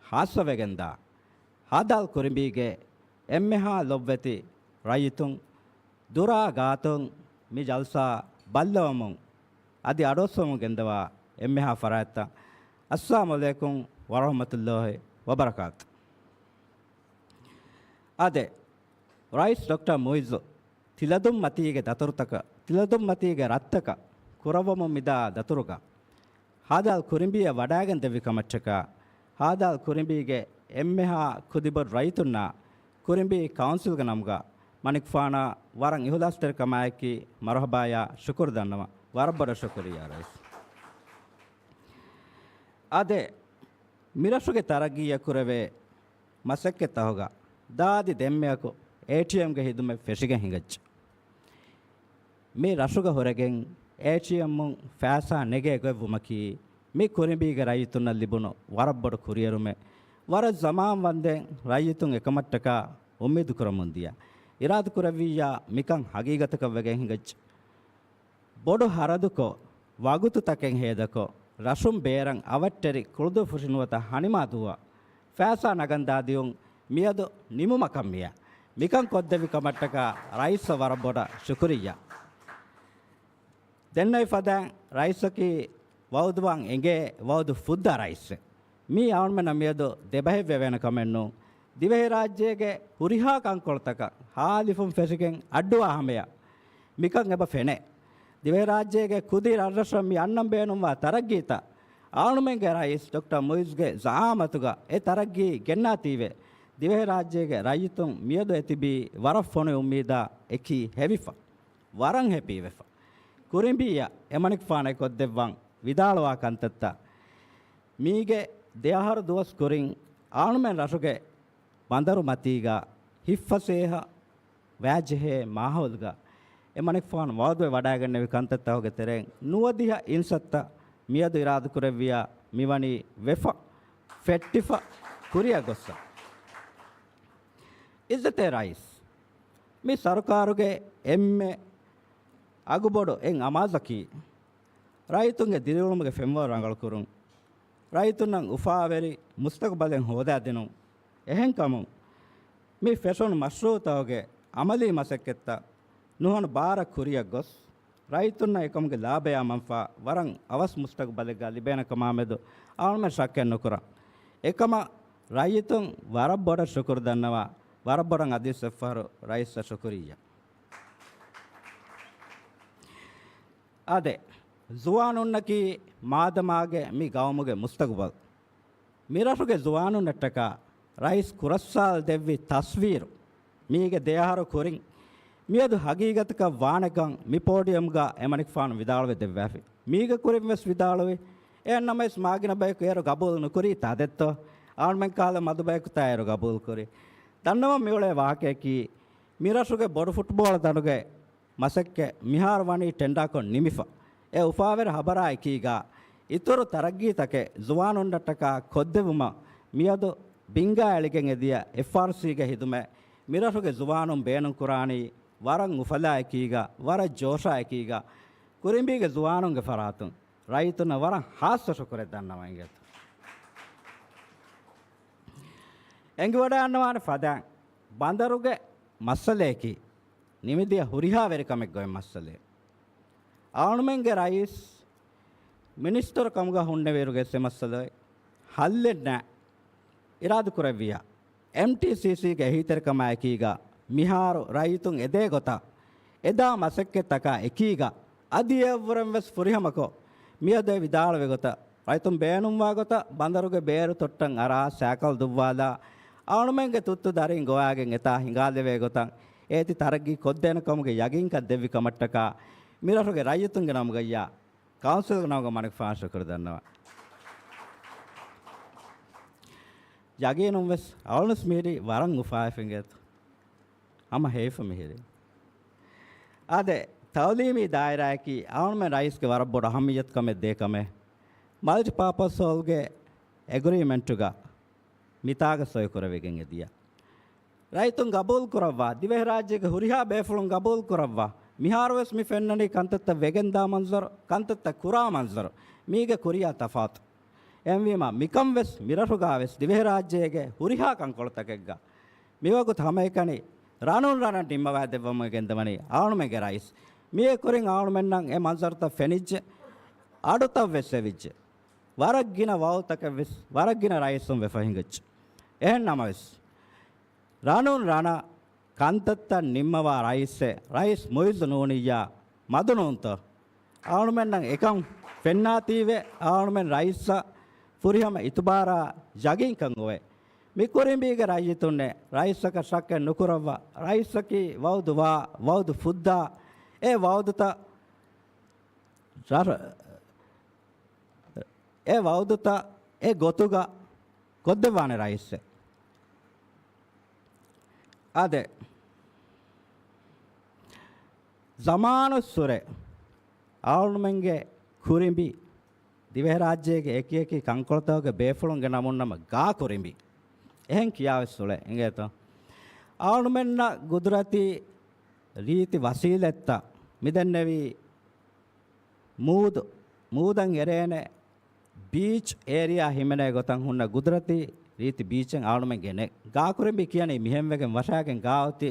ޚާއްޞަވެގެންދާ، ހދ. ކުރިނބީގެ އެންމެހާ ލޮބްވެތި ރައްޔިތުން، ދުރާ ގާތުން މި ޖަލްސާ ބައްލަވަމުން އަދި އަޑުއައްސަވަމުން ގެންދަވާ އެންމެހާ ފަރާތްތައް، އައްސަލާމު ޢަލައިކުމް ވަރަޙްމަތުﷲި ވަބަރަކާތު. އާދެ، ރައީސް ޑޮކްޓަރ މުޢިއްޒު ތިލަދުންމަތީގެ ދަތުރުތަކަށް، ތިލަދުންމަތީގެ ރަށްތަކަށް ކުރައްވަމުން މިދާ ދަތުރުގަ، ހދ. ކުރިނބީއަށް ވަޑައިގެން ދެއްވި ކަމަށްޓަކާ، ހދ. ކުރިނބީގެ އެންމެހާ ކުދިބޮޑު ރައްޔިތުންނާ ކުރިނބީ ކައުންސިލްގެ ނަމުގަ މަނިކުފާނާ ވަރަށް އިޚްލާޞްތެރިކަމާއެކީ މަރުޙަބާޔާ ޝުކުރު ދަންނަވަން. ވަރަށް ބޮޑަށް ޝުކުރިއްޔާ ރައީސް. އާދެ، މިރަށުގެ ތަރައްގީއަށް ކުރެވޭ މަސައްކަތްތަކުގަ ދާދި ދެންމެއަކު އޭޓީއެމްގެ ހިދުމަތް ފެށިގެން ހިނގައްޖެ. މި ރަށުގަ ހުރެގެން އޭޓީއެމުން ފައިސާ ނެގޭ ގޮތްވުމަކީ، މި ކުރިނބީގެ ރައްޔިތުންނަށް ލިބުނު ވަރަށް ބޮޑު ކުރިއެރުމެއް. ވަރަށް ޒަމާން ވަންދެން ރައްޔިތުން އެކަމަށްޓަކާ އުއްމީދު ކުރަމުން ދިޔަ. އިރާދަކުރެއްވިއްޔާ މިކަން ހަގީގަތަކަށް ވެގެން ހިނގައްޖެ. ބޮޑު ހަރަދުކޮށް، ވަގުތުތަކެއް ހޭދަކޮށް، ރަށުން ބޭރަށް އަވަށްޓެރި ކުޅުދުއްފުށި ނުވަތަ ހަނިމާ ދުވަށް ފައިސާ ނަގަންދާ ދިޔުން މިއަދު ނިމުމަކަށް މިޔަ. މިކަން ކޮށްދެއްވި ކަމަށްޓަކާ ރައީސަށް ވަރަށް ބޮޑަށް ޝުކުރިއްޔާ. ދެންނެވި ފަދައިން ރައީސަކީ ވައުދުވާން އެނގޭ ވައުދު ފުއްދާ ރައީސެއް. މީ އަޅުމެންނަށް މިއަދު ދެބަހެއްވެވޭނެ ކަމެއް ނޫން. ދިވެހިރާއްޖޭގެ ހުރިހާ ކަންކޮޅުތަކަށް ހާލިފުން ފެށިގެން އައްޑުވާ ހަމަޔަށް މިކަން އެބަ ފެނޭ. ދިވެހިރާއްޖޭގެ ކުދި ރަށްރަށަށް މި އަންނަން ބޭނުންވާ ތަރައްގީތައް އަޅުމެންގެ ރައީސް ޑޮކްޓަރ މުޢިއްޒުގެ ޒަޢާމަތުގަ އެ ތަރައްގީ ގެންނާތީވެ. ދިވެހިރާއްޖޭގެ ރައްޔިތުން މިއަދު އެތިބީ ވަރަށް ފޮނުވި އުއްމީދާ އެކީ ހެވިފަ. ވަރަށް ހެޕީވެފަ. ކުރިނބީއަށް އެމަނިކުފާނަށް ކޮށްދެއްވަން ވިދާޅުވާ ކަންތައްތައް. މީގެ ދެއަހަރު ދުވަސް ކުރިން އަޅުމެން ރަށުގެ ބަނދަރު މަތީގަ ހިއްފަސޭހަ ވާޖެހޭ މާހައުލުގަ އެމަނިކުފާނު ވައުދުވެ ވަޑައިގެންނެވި ކަންތައްތަކުގެ ތެރެއިން ނުވަދިހަ އިންސައްތަ މިއަދު އިރާދަކުރެއްވިޔާ މިވަނީ ވެފަ، ފެއްޓިފަ، ކުރިއަށް ގޮއްސަ. އިއްޒަތްތެރި ރައީސް، މި ސަރުކާރުގެ އެންމެ އަގުބޮޑު އެއް އަމާޒަކީ، ރައްޔިތުންގެ ދިރިއުޅުމުގެ ފެންވަރު ރަނގަޅުކުރުން، ރައްޔިތުންނަށް އުފާވެރި މުސްތަގުބަލެއް ހޯދާދިނުން. އެހެންކަމުން، މި ފެށުނު މަޝްރޫޢުތަކުގެ އަމަލީ މަސައްކަތްތައް ނުހަނު ބާރަށް ކުރިއަށް ގޮސް، ރައްޔިތުންނަށް އެކަމުގެ ލާބަޔާ މަންފާ ވަރަށް އަވަސް މުސްތަގުބަލެއްގަ ލިބޭނެ ކަމާމެދު އަޅުމެން ޝައްކެއް ނުކުރަން. އެކަމަށް ރައްޔިތުން ވަރަށް ބޮޑަށް ޝުކުރު ދަންނަވާ، ވަރަށް ބޮޑަށް އަދިވެސް އެއްފަހަރު ރައީސަށް ޝުކުރިއްޔާ. އާދެ، ޒުވާނުންނަކީ މާދަމާގެ މި ގައުމުގެ މުސްތަގުބަލް. މިރަށުގެ ޒުވާނުންނަށްޓަކާ ރައީސް ކުރައްސާލަދެއްވި ތަސްވީރު، މީގެ ދެއަހަރު ކުރިން މިއަދު ހަގީގަތަކަށް ވާނެކަން މި ޕޯޑިއަމްގަ އެމަނިކުފާނު ވިދާޅުވެ ދެއްވާފި. މީގެ ކުރިން ވެސް ވިދާޅުވި. އެހެންނަމަވެސް މާގިނަ ބަޔަކު އޭރު ގަބޫލު ނުކުރީތާ ދެއްތޯ؟ އަޅުމެން ކަހަލަ މަދު ބަޔަކުތާ އޭރު ގަބޫލު ކުރީ. ދަންނަވަން މިއުޅޭ ވާހަކަޔަކީ، މިރަށުގެ ބޮޑު ފުޓްބޯޅަ ދަނޑުގެ މަސައްކަތް މިހާރު ވަނީ ޓެންޑާކޮށް ނިމިފަ. އެ އުފާވެރި ހަބަރާ އެކީގަ، އިތުރު ތަރައްގީތަކެއް ޒުވާނުންނަށްޓަކާ ކޮށްދެއްވުމަށް މިއަދު ބިންގާ އެޅިގެން އެދިޔަ އެފްއާރްސީގެ ހިދުމަތް މިރަށުގެ ޒުވާނުން ބޭނުންކުރާނީ ވަރަށް އުފަލާ އެކީގަ، ވަރަށް ޖޯޝާ އެކީގަ، ކުރިނބީގެ ޒުވާނުންގެ ފަރާތުން ރައްޔިތުންނަށް ވަރަށް ހާއްސަ ޝުކުރެއް ދަންނަވަން އިނގޭތޯ. އެނގިވަޑައިގަންނަވާނެ ފަދައިން ބަނދަރުގެ މައްސަލަޔަކީ ނިމިދިޔަ ހުރިހާ ވެރިކަމެއްގައި މައްސަލައެއް. އަޅުމެންގެ ރައީސް މިނިސްޓަރު ކަމުގަ ހުންނެވިއިރުގެ އެ މައްސަލައެއް ހައްލެއް ނެތް. އިރާދަކުރެއްވިއްޔާ، އެމްޓީސީސީގެ އެހީތެރިކަމާއެކީގަ މިހާރު ރައްޔިތުން އެދޭ ގޮތަށް، އެދާ މަސައްކަތްތަކާ އެކީގަ، އަދި އެއަށްވުރެން ވެސް ފުރިހަމަކޮށް، މިއަދު އެ ވިދާޅުވި ގޮތަށް، ރައްޔިތުން ބޭނުންވާ ގޮތަށް ބަނދަރުގެ ބޭރު ތޮއްޓަށް އަރާ ސައިކަލް ދުއްވާލާ، އަޅުމެންގެ ތުއްތު ދަރީން ގޮވާގެން އެތާ ހިނގާލެވޭ ގޮތަށް، އޭތި ތަރައްގީ ކޮށްދޭނެ ކަމުގެ ޔަގީންކަން ދެއްވި ކަމަށްޓަކާ، މިރަށުގެ ރައްޔިތުންގެ ނަމުގައްޔާ ކައުންސިލްގެ ނަމުގަ މަނިކުފާނަށް ޝުކުރު ދަންނަވަން. ޔަގީނުން ވެސް އަޅުންވެސް މިހިރީ ވަރަށް އުފާވެފަ އިނގޭތޯ. ހަމަ ހެޔޮފަ މިހިރީ. އާދެ، ތައުލީމީ ދާއިރާއަކީ އަޅުމެން ރައީސްގެ ވަރަށް ބޮޑު އަހައްމިއްޔަތުކަމެއް ދޭ ކަމެއް. މަލްޓިޕާޕަސް ހޯލްގެ އެގްރީމެންޓުގަ މިތާގަ ސޮއިކުރެވިގެން އެދިޔަ. ރައްޔިތުން ގަބޫލު ކުރައްވާ، ދިވެހިރާއްޖޭގެ ހުރިހާ ބޭފުޅުން ގަބޫލު ކުރައްވާ، މިހާރުވެސް މި ފެންނަނީ ކަންތައްތައް ވެގެންދާ މަންޒަރު، ކަންތައްތައް ކުރާ މަންޒަރު. މީގެ ކުރިޔާ ތަފާތު. އެހެންވީމަ، މިކަން ވެސް މިރަށުގަ ވެސް ދިވެހިރާއްޖޭގެ ހުރިހާ ކަންކޮޅުތަކެއްގަ މިވަގުތު ހަމައެކަނި ރަނުން ރަނަށް ނިންމަވާ ދެއްވަމުން ގެންދަވަނީ އަޅުމެންގެ ރައީސް. މިއެ ކުރިން އަޅުމެންނަށް އެ މަންޒަރުތައް ފެނިއްޖެ، އަޑުތައް ވެސް އެވިއްޖެ. ވަރަށް ގިނަ ވައުދުތަކެއް ވެސް ވަރަށް ގިނަ ރައީސުން ވެފަ ހިނގައްޖެ. އެހެން ނަމަވެސް، ރަނުން ރަނަށް ކަންތައްތައް ނިންމަވާ ރައީސެއް، ރައީސް މުއިއްޒު ނޫނިއްޔާ މަދު ނޫންތޯ؟ އަޅުމެންނަށް އެކަން ފެންނާތީވެ، އަޅުމެން ރައީސަށް ފުރިހަމަ އިތުބާރާ ޔަގީންކަން އޮވޭ. މި ކުރިނބީގެ ރައްޔިތުންނެއް ރައީސަކަށް ޝައްކެއް ނުކުރައްވާ، ރައީސަކީ ވައުދު ވާ، ވައުދު ފުއްދާ، އެ ވައުދުތައް ރަ-، އެ ވައުދުތައް އެ ގޮތުގަ ކޮށްދެއްވާނެ ރައީސެއް. އާދެ، ޒަމާނުއްސުރެ އަޅުމެންގެ ކުރިނބި ދިވެހިރާއްޖޭގެ އެކިއެކި ކަންކޮޅުތަކުގެ ބޭފުޅުންގެ ނަމުން ނަމަ ގާ ކުރިނބި އެހެން ކިޔާވެސް އުޅޭ އިނގޭތޯ. އަޅުމެންނަށް ގުދުރަތީ ރީތި ވަސީލަތްތައް މިދެންނެވީ މޫދު، މޫދަށް އެރޭނެ ބީޗް އޭރިއާ ހިމެނޭ ގޮތަށް ހުންނަ ގުދުރަތީ ރީތި ބީޗެއް އަޅުމެންގެ ނެ-، ގާކުރިނބި ކިޔަނީ މިހެންވެގެން ވަށާގެން ގާ އޮތީ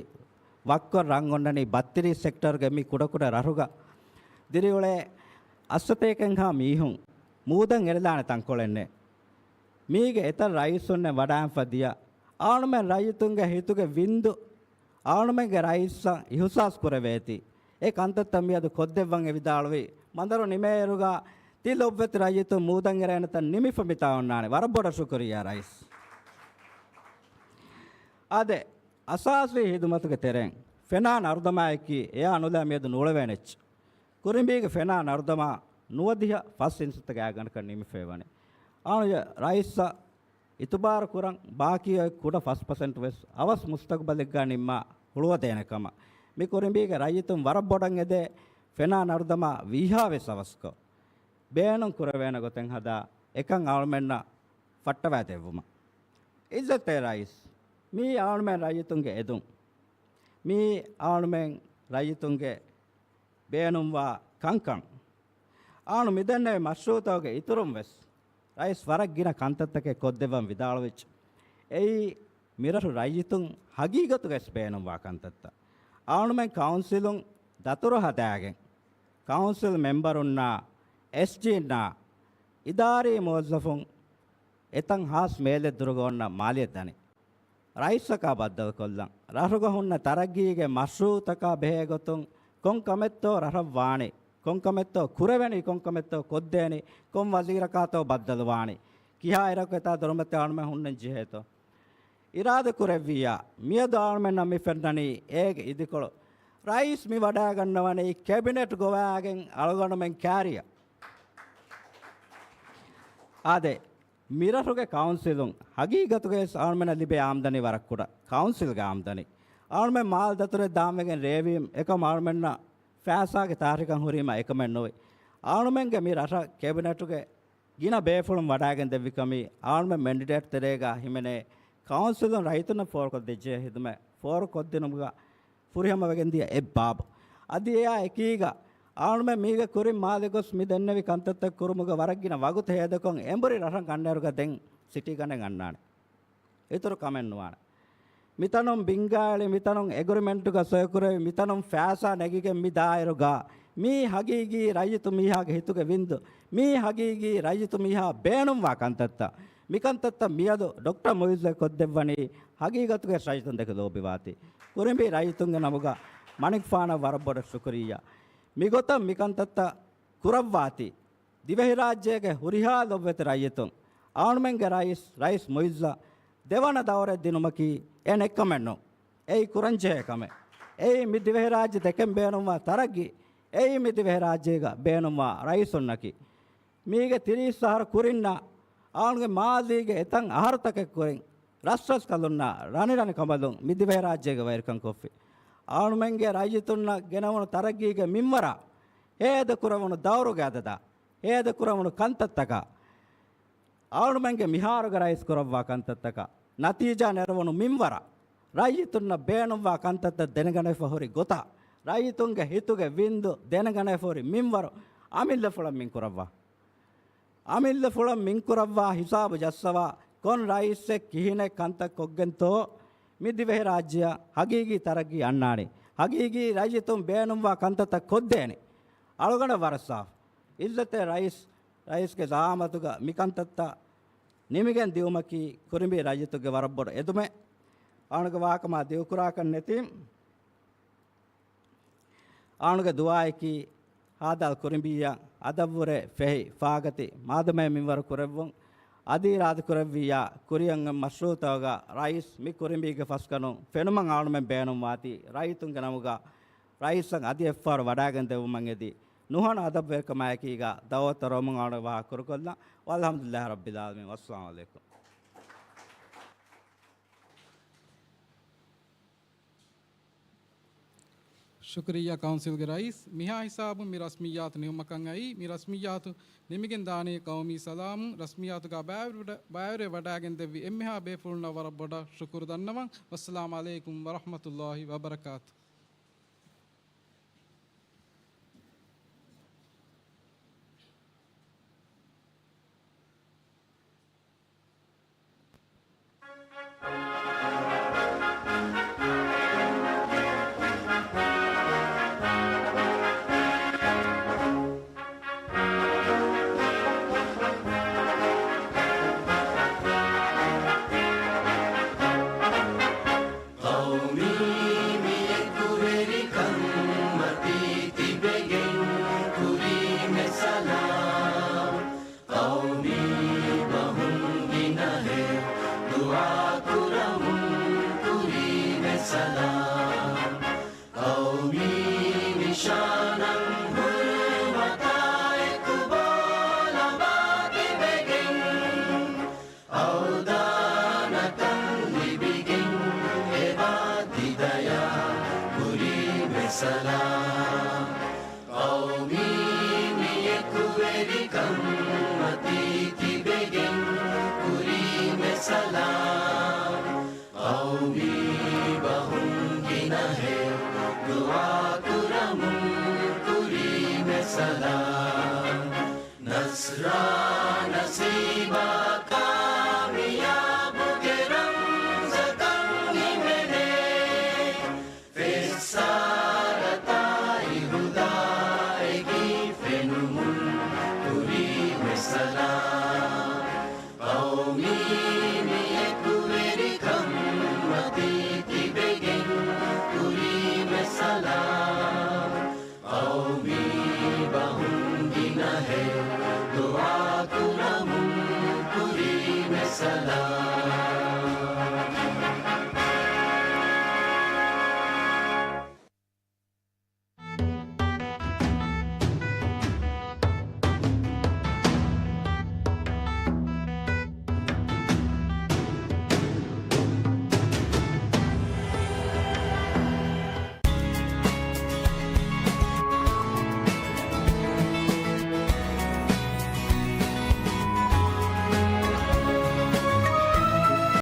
ވައްކޮށް ރަން އޮންނަނީ ބައްތިރީސް ސެކްޓަރުގެ މި ކުޑަކުޑަ ރަށުގަ ދިރިއުޅޭ އަށްސަތޭކައެއްހާ މީހުން މޫދަށް އެރިލާނެ ތަންކޮޅެއްނެއް. މީގެ އެތައް ރައީސުންނެއް ވަޑާންފަ ދިޔަ އަޅުމެން ރައްޔިތުންގެ ހިތުގެ ވިންދު އަޅުމެންގެ ރައީސްއަށް އިހުސާސް ކުރެވޭތީ. އެ ކަންތައްތައް މިއަދު ކޮށްދެއްވަން އެ ވިދާޅުވި މަންދަރު ނިމޭއިރުގަ ތި ލޮބުވެތި ރައްޔިތުން މޫދަށް އެރޭނެތަން ނިމިފަ މިތާ އޮންނާނެ. ވަރަށް ބޮޑަށް ޝުކުރިއްޔާ ރައީސް. އާދެ، އަސާސީ ހިދުމަތުގެ ތެރެއިން ފެނާ ނަރުދަމާއަކީ އެޔާ ނުލާ މިއަދު ނޫޅެވޭނެ އެއްޗެއް. ކުރިނބީގެ ފެނާ ނަރުދަމާ ނުވަދިހަ ފަސް އިންސައްތަ ގާތްގަނޑަކަށް ނިމިފައިވަނީ. އާން ރައީސްއަށް އިތުބާރު ކުރަން ބާކީ އޮތް ކުޑަ ފަސް ޕަސެންޓް ވެސް އަވަސް މުސްތަގުބަލެއްގަ ނިންމާ ހުޅުވަދޭނެ ކަމަށް. މި ކުރިނބީގެ ރައްޔިތުން ވަރަށް ބޮޑަށް އެދޭ ފެނާ ނަރުދަމާ ވީހާވެސް އަވަސްކޮށް، ބޭނުން ކުރެވޭނެ ގޮތެއް ހަދާ އެކަން އަޅުމެންނަށް ފައްޓަވާ ދެއްވުމަށް. އިއްޒަތްތެރި ރައީސް، މީ އަޅުމެން ރައްޔިތުންގެ އެދުން. މީ އަޅުމެން ރައްޔިތުންގެ ބޭނުންވާ ކަންކަން. އާނު މިދެންނެވި މަޝްރޫއުތަކުގެ އިތުރުން ވެސް ރައީސް ވަރަށް ގިނަ ކަންތައްތަކެއް ކޮށްދެއްވަން ވިދާޅުވެއްޖެ. އެއީ މިރަށު ރައްޔިތުން ހަގީގަތުގައި ވެސް ބޭނުންވާ ކަންތައްތައް. އާނުމެން ކައުންސިލުން ދަތުރު ހަދާގެން، ކައުންސިލް މެމްބަރުންނާ، އެސްޖީންނާ، އިދާރީ މުވައްޒަފުން އެތަން ހާސް މޭލެއް ދުރުގަ އޮންނަ މާލެއަށް ދަނީ. ރައީސަކާ ބައްދަލުކޮށްލަން. ރަށުގަ ހުންނަ ތަރައްގީގެ މަޝްރޫއުތަކާ ބެހޭ ގޮތުން ކޮން ކަމެއްތޯ ރަށަށް ވާނީ، ކޮން ކަމެއްތޯ ކުރެވެނީ، ކޮން ކަމެއްތޯ ކޮށްދޭނީ، ކޮން ވަޒީރަކާތޯ ބައްދަލުވާނީ، ކިހާ އިރަކު އެތާ ދޮރުމަތި އަޅުމެން ހުންނަން ޖެހޭތޯ. އިރާދަ ކުރެއްވިއްޔާ، މިއަދު އަޅުމެންނަށް މި ފެންނަނީ އޭގެ އިދިކޮޅު. ރައީސް މި ވަޑާގަންނަވަނީ ކެބިނެޓް ގޮވާގެން އަޅުގަނޑުމެން ކާރިއަށް. އާދެ، މިރަށުގެ ކައުންސިލުން ހަގީގަތުގައި އަޅުމެންނަށް ލިބޭ އާމްދަނީ ވަރަށް ކުޑަ. ކައުންސިލްގެ އާމްދަނީ. އަޅުމެން މާލެ ދަތުރެއް ދާންވެގެން ރޭވީމް އެކަމް އަޅުމެންނަށް ފައިސާގެ ތާށިކަން ހުރީމަ އެކަމެއް ނުވި. އަޅުމެންގެ މި ރަށަށް ކެބިނެޓުގެ ގިނަ ބޭފުޅުން ވަޑާގެން ދެއްވިކަމީ، އަޅުމެން މެންޑިޑޭޓް ތެރޭގަ ހިމެނޭ ކައުންސިލުން ރައްޔިތުންނަށް ފޯރުކޮށްދެއްޖެ ހިދުމަތް ފޯރުކޮށްދިނުމުގަ ފުރިހަމަވެގެންދިޔަ އެއްބާބު. އަދި އެއާ އެކީގަ، އާންމެ މީގެ ކުރިން މާލެ ގޮސް މި ދެންނެވި ކަންތައްތައް ކުރުމުގަ ވަރަށްގިނަ ވަގުތު ހޭދަކޮށް އެނބުރި ރަށަށް ގަންނައިރުގަ ދެން ސިޓީ ގަނޑެއް އަންނާނެ. އިތުރު ކަމެއް ނުވާނެ. މިތަނުން ބިންގާއެޅި، މިތަނުން އެގްރިމެންޓުގަ ސޮއިކުރެވި، މިތަނުން ފައިސާ ނެގިގެން މި ދާއިރުގަ މީ ހަގީގީ ރައްޔިތު މީހާގެ ހިތުގެ ވިންދު، މީ ހަގީގީ ރައްޔިތު މީހާ ބޭނުންވާ ކަންތައްތައް. މިކަންތައްތައް މިއަދު ޑޮކްޓަރ މުއިއްޒު ކޮށްދެއްވަނީ ހަގީގަތުގެ ރައްޔިތުން ދެކެ ލޯބިވާތީ. ކުރިނބީ ރައްޔިތުންގެ ނަމުގަ މަނިކުފާނަށް ވަރަށް ބޮޑަށް ޝުކުރިއްޔާ. މިގޮތަށް މިކަންތައްތައް ކުރައްވާތީ. ދިވެހިރާއްޖޭގެ ހުރިހާ ލޮބުވެތި ރައްޔިތުން، އަޅުމެންގެ ރައީސް، ރައީސް މުއިއްޒަށް ދެވަނަ ދައުރެއް ދިނުމަކީ އެ ނެއްކަމެއް ނޫން. އެއީ ކުރަންޖެހޭ ކަމެއް. އެއީ މި ދިވެހިރާއްޖެ ދެކެން ބޭނުންވާ ތަރައްގީ. އެއީ މި ދިވެހިރާއްޖޭގަ ބޭނުންވާ ރައީސުންނަކީ. މީގެ ތިރީސް އަހަރު ކުރިންނަށް އަޅުގެ މާޒީގެ އެތައް އަހަރުތަކެއް ކުރިން ރަސްރަސްކަލުންނާ ރަނިރަނި ކަނބަލުން މި ދިވެހިރާއްޖޭގެ ވައިރުކަން ކޮށްފި. އަޅުމެންގެ ރައްޔިތުންނަށް ގެނަވުނު ތަރައްގީގެ މިންވަރާ، ހޭދަ ކުރެވުނު ދައުރުގެ އަދަދާ، ހޭދަ ކުރެވުނު ކަންތައްތަކާ، އަޅުމެންގެ މިހާރުގެ ރައީސް ކުރައްވާ ކަންތައްތަކާ، ނަތީޖާ ނެރުވުނު މިންވަރާ، ރައްޔިތުންނަށް ބޭނުންވާ ކަންތައްތައް ދެނެގަނެފަ ހުރި ގޮތާ، ރައްޔިތުންގެ ހިތުގެ ވިންދު ދެނެގަނެފަ ހުރި މިންވަރު އަމިއްލަފުޅަށް މިންކުރައްވާ. އަމިއްލަފުޅަށް މިންކުރައްވާ ހިސާބު ޖައްސަވާ، ކޮން ރައީސެއް ކިހިނެއް ކަންތައް ކޮށްގެންތޯ މި ދިވެހިރާއްޖެއަށް ހަގީގީ ތަރައްގީ އަންނާނީ؟ ހަގީގީ ރައްޔިތުން ބޭނުންވާ ކަންތައްތައް ކޮށްދޭނީ؟ އަޅުގަނޑަށް ވަރަށް ސާފު. އިއްޒަތްތެރި ރައީސް، ރައީސްގެ ޒައާމަތުގަ މިކަންތައްތައް ނިމިގެން ދިއުމަކީ ކުރިނބީ ރައްޔިތުގެ ވަރަށް ބޮޑު އެދުމެއް. އަޅުގަނޑުގެ ވާހަކަ މާ ދިގުކުރާކަށް ނެތީ. އާނުގެ ދުޢާއަކީ ހާދާލް ކުރިނބީއަށް އަދަށްވުރެ ފެހި ފާގަތި މާދަމައެއް މިންވަރު ކުރެއްވުން. އަދި އިރާދަ ކުރެއްވިއްޔާ ކުރިއަށް މަޝްރޫޢުތަކުގަ ރައީސް މި ކުރިނބީގެ ފަސްގަނޑުން ފެނުމަށް އާނުމެން ބޭނުންވާތީ ރައްޔިތުންގެ ނަމުގަ ރައީސަށް އަދި އެއްފަހަރު ވަޑައިގެން ދެއްވުމަށް އެދި ނުހަނު އަދަބުވެރިކަމާއެކީގަ ދައުވަތު ރޮމުން އާނު ވާހަކަ ކުރުކޮށްލަން. ވަލްޙަމްދުލިއްލާހި ރައްބިލް ޢާލަމީން. ވައްސަލާމު ޢަލައިކުމް. ޝުކުރިއްޔާ ކައުންސިލްގެ ރައީސް، މިހާ ހިސާބުން މި ރަސްމިއްޔާތު ނިމުމަކަށް އައީ. މި ރަސްމިއްޔާތު ނިމިގެން ދާނީ ޤައުމީ ސަލާމުން. ރަސްމިއްޔާތުގަ ބައިވެރިވެ، ބައިވެރިވެ ވަޑައިގެން ދެއްވި އެންމެހާ ބޭފުޅުންނަށް ވަރަށް ބޮޑަށް ޝުކުރު ދަންނަވަން. ވައްސަލާމު ޢަލައިކުމް ވަރަޙްމަތުﷲި ވަބަރަކާތު. ޤައުމީ މި އެކުވެރިކަން މަތީ ތިބެގެން ކުރީމެ ސަލާމް. ޤައުމީ ބަހުން ގިނަހެޔޮ ދުޢާ ކުރަމުން ކުރީމެ ސަލާމް. ޤައުމީ ނިޝާނަށް ހުރުމަތާ އެކުބޯ ލަބާ ތިބެގެން، އަވްދާނަކަން ލިބިގެން އެބާ ތިދަޔާ ކުރީމެ ސަލާމް. ޤައުމީ މި އެކުވެރިކަން މަތީ ތިބެގެން ކުރީމެ ސަލާމް. ޤައުމީ ބަހުން ގިނަހެޔޮ ދުޢާ ކުރަމުން ކުރީމެ ސަލާމް. ނަޞްރާ